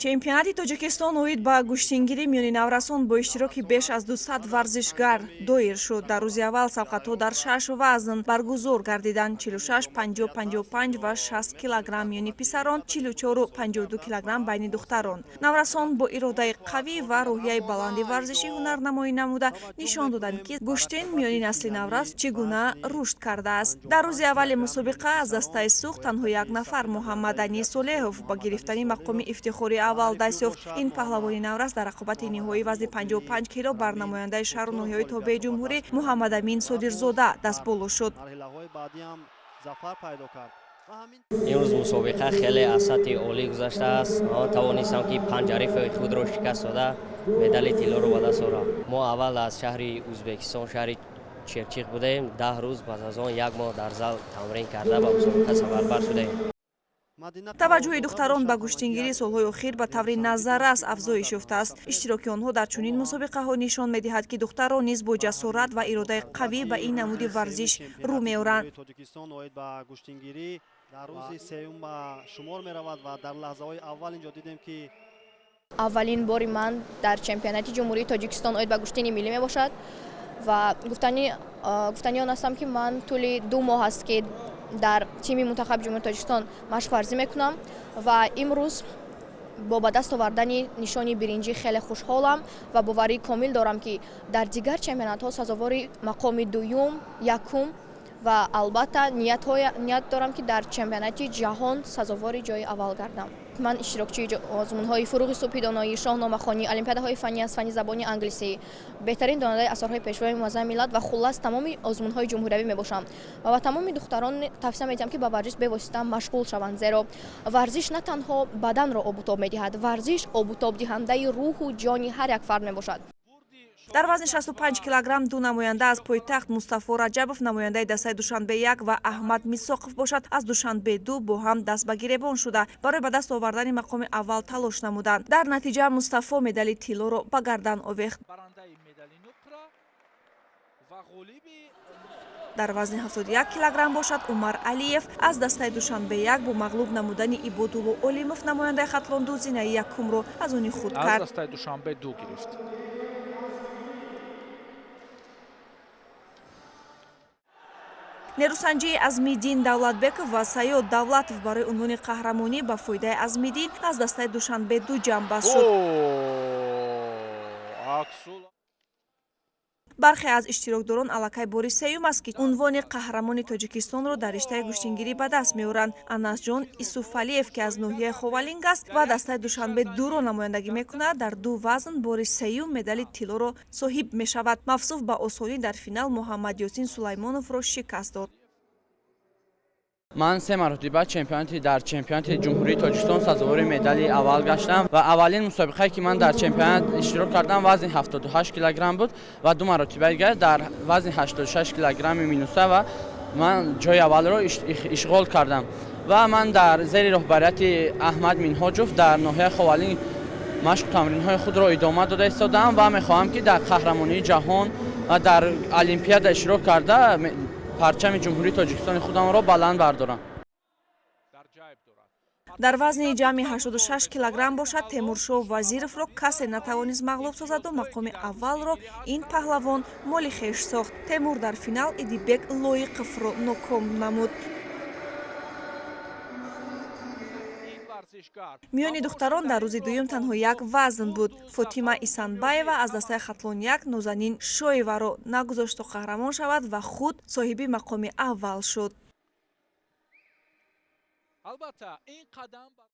Чемпионати Тоҷикистон оид ба гӯштингирӣ миёни наврасон бо иштироки беш аз 200 варзишгар доир шуд. Дар рӯзи аввал сабқатҳо дар шаш вазн баргузор гардиданд: 46, 50, 55 ва 60 килограмм миёни писарон, 44 52 килограмм байни духтарон. Наврасон бо иродаи қавӣ ва рӯҳияи баланди варзишӣ ҳунарнамоӣ намуда нишон доданд, ки гӯштин миёни насли наврас чӣ гуна рушд кардааст. Дар рӯзи аввали мусобиқа аз дастаи Суғд танҳо як нафар, Муҳаммадани Солеҳов, ба гирифтани мақоми ифтихори аввал даст ёфт. Ин паҳлавони наврас дар рақобати ниҳоии вазни 55 кило бар намояндаи шаҳру ноҳияҳои тобеи ҷумҳурӣ Муҳаммадамин Содирзода дастболо шуд. Имрӯз мусобиқа хеле аз сатҳи олӣ гузаштааст. Ман тавонистам, ки панҷ ҳарифи худро шикаст дода, медали тиллоро ба даст орам. Мо аввал аз шаҳри Ӯзбекистон, шаҳри Черчиқ будаем. 10 рӯз, пас аз он як моҳ дар зал тамрин карда, ба мусобиқа сафарбар шудаем. Таваҷҷӯҳи духтарон ба гӯштингирӣ солҳои охир ба таври назаррас афзоиш ёфтааст. Иштироки онҳо дар чунин мусобиқаҳо нишон медиҳад, ки духтарон низ бо ҷасорат ва иродаи қавӣ ба ин намуди варзиш рӯ меоранд. Дар рӯзи сеюм ба шумор меравад ва дар лаҳзаҳои аввал инҷо дидем, ки Аввалин бори ман дар чемпионати Ҷумҳурии Тоҷикистон оид ба гӯштини миллӣ мебошад ва гуфтани он ҳастам, ки ман тӯли 2 моҳ аст, ки дар тими мунтахаби Ҷумҳурии Тоҷикистон машқварзӣ мекунам ва имрӯз бо ба даст овардани нишони биринҷӣ хеле хушҳолам ва боварии комил дорам, ки дар дигар чемпионатҳо сазовори мақоми дуюм, якум ва албатта ният дорам, ки дар чемпионати ҷаҳон сазовори ҷои аввал гардам. Ман иштирокчии озмунҳои «Фурӯғи субҳи доноӣ», «Шоҳномахонӣ», олимпиадаҳои фаннӣ аз фанни забони англисӣ, беҳтарин донандаи асарҳои Пешвои муаззами миллат ва хуллас тамоми озмунҳои ҷумҳуриявӣ мебошам ва ба тамоми духтарон тавсия медиҳам, ки ба варзиш бевосита машғул шаванд, зеро варзиш на танҳо баданро обутоб медиҳад, варзиш обутобдиҳандаи рӯҳу ҷони ҳар як фард мебошад. Дар вазни 65 килограмм ду намоянда аз пойтахт, Мустафо Раҷабов, намояндаи дастаи Душанбе 1, ва Аҳмад Мисоқов бошад аз Душанбе 2, бо ҳам даст ба гиребон шуда, барои ба даст овардани мақоми аввал талош намуданд. Дар натиҷа Мустафо медали тиллоро ба гардан овехт. Дар вазни 71 килограмм бошад, Умар Алиев аз дастаи Душанбе 1 бо мағлуб намудани Ибодулло Олимов, намояндаи Хатлон 2, зинаи якумро аз они худ кард. Аз дастаи Душанбе 2 гирифт. Нерӯсанҷии Азмиддин Давлатбеков ва Саёд Давлатов барои унвони қаҳрамонӣ ба фоидаи Азмиддин аз дастаи Душанбе 2 ҷамъбаст шуд. Бархе аз иштирокдорон аллакай бори сеюм аст, ки унвони қаҳрамони Тоҷикистонро дар риштаи гӯштингирӣ ба даст меоранд. Анасҷон Исуфалиев, ки аз ноҳияи Ховалинг аст ва дастаи Душанбе 2-ро намояндагӣ мекунад, дар ду вазн бори сеюм медали тиллоро соҳиб мешавад. Мавсуф ба осонӣ дар финал Муҳаммадёсин Сулаймоновро шикаст дод. Ман се маротиба дар чемпионати Ҷумҳурии Тоҷикистон сазовори медали аввал гаштам ва аввалин мусобиқае, ки ман дар чемпионат иштирок кардам, вазни 78 килограмм буд ва ду маротиба дигар дар вазни 86 килограмми минуса ва ман ҷои аввалро ишғол кардам. Ва ман дар зери роҳбарияти Аҳмад Минҳоҷов дар ноҳияи Ховалинг машқу тамринҳои худро идома дода истодаам ва мехоҳам, ки дар қаҳрамонии ҷаҳон ва дар олимпиада иштирок карда, парчами Ҷумҳурии Тоҷикистони худамро баланд бардорам. Дар вазни ҷамъи 86 килограмм бошад, Темуршоҳ Вазировро касе натавонист мағлуб созаду мақоми аввалро ин паҳлавон моли хеш сохт. Темур дар финал Идибек Лоиқовро ноком намуд. Миёни духтарон дар рӯзи дуюм танҳо як вазн буд. Фотима Исанбаева аз дастаи Хатлон 1 Нозанин Шоеваро нагузошт, то қаҳрамон шавад ва худ соҳиби мақоми аввал шуд.